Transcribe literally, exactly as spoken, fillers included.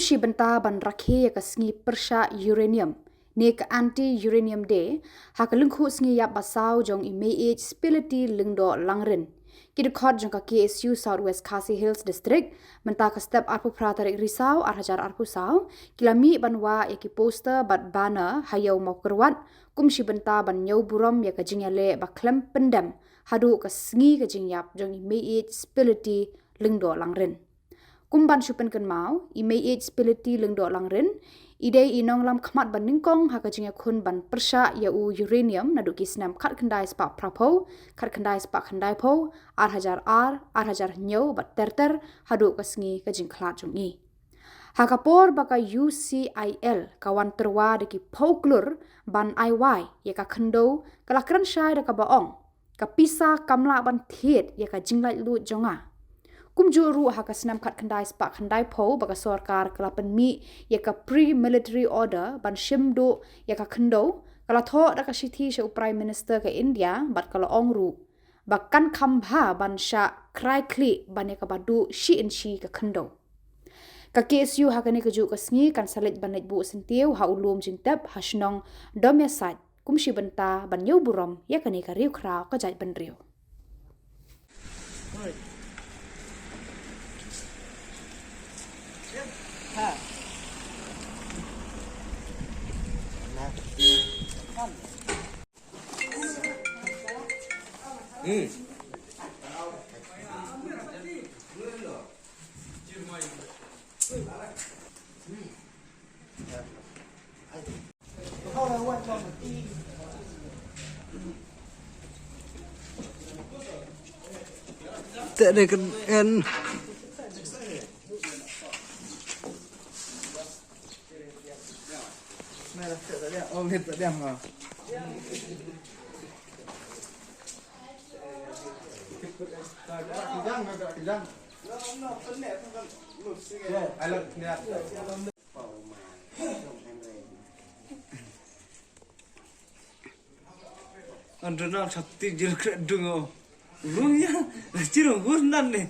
Shi bynta ban rakhe ïa ka sngi pyrshah uranium ne ka Anti Uranium Day ha ka lyngkhuh sngi ïap ba saw jong i Meiieid Spility Lyngdoh Langrin. Ki dkhot jong ka K S U South West Khasi Hills District mynta ka step arphew phra tarik Risaw ar hajar arphew saw ki la mih ban wah ïa ki poster bad banner ha Ïew Mawkyrwat kum shi bynta ban ñiew burom ïa ka jingïaleh ba khlem pyndem haduh ka sngi ka jingïap jong i Meiieid Spility Lyngdoh Langrin. Kum ban shu pynkynmaw, i Meiieid Spility Lyngdoh Langrin i dei i nonglam khmat ba nyngkong ha ka jingïakhun ban pyrshah ïa u uranium naduh ki snem khatkhyndai spah phraphew, khatkhyndai spah khyndaiphew, ar hajar ar, ar hajar hynñiew bad ter ter haduh ka sngi ka jingkhlad jong i. Ha ka por ba ka U C I L ka wan tyrwa da ki phew klur ban ai wai ïa ka khyndew, ka la kren shai da kaba ong, ka pisa kam lah ban thied ïa ka jinglaitluid jong nga. Kumjuh ruh ha ka snem khatkhyndai spah khyndaiphew ba ka sorkar ka la pynmih ïa ka pre-military order ban shim duh ïa ka khyndew, ka la thoh da ka shithi sha u Prime Minister ka India bad ka la ong ruh ba kan kham bha ban shah krai khlieh ban ïa kaba duh shi inshi ka khyndew. Ka K S U ha kane kajuh ka sngi kan sa leit ban leit buh syntiew ha u lum jingtep ha shnong Domiasait kum shi bynta ban ñiew burom ïa kane ka riewkhraw ka jaitbynriew. Te de kan en. Andra nang chapti jil kre dungo. Lung ya, chiro gur nan ne.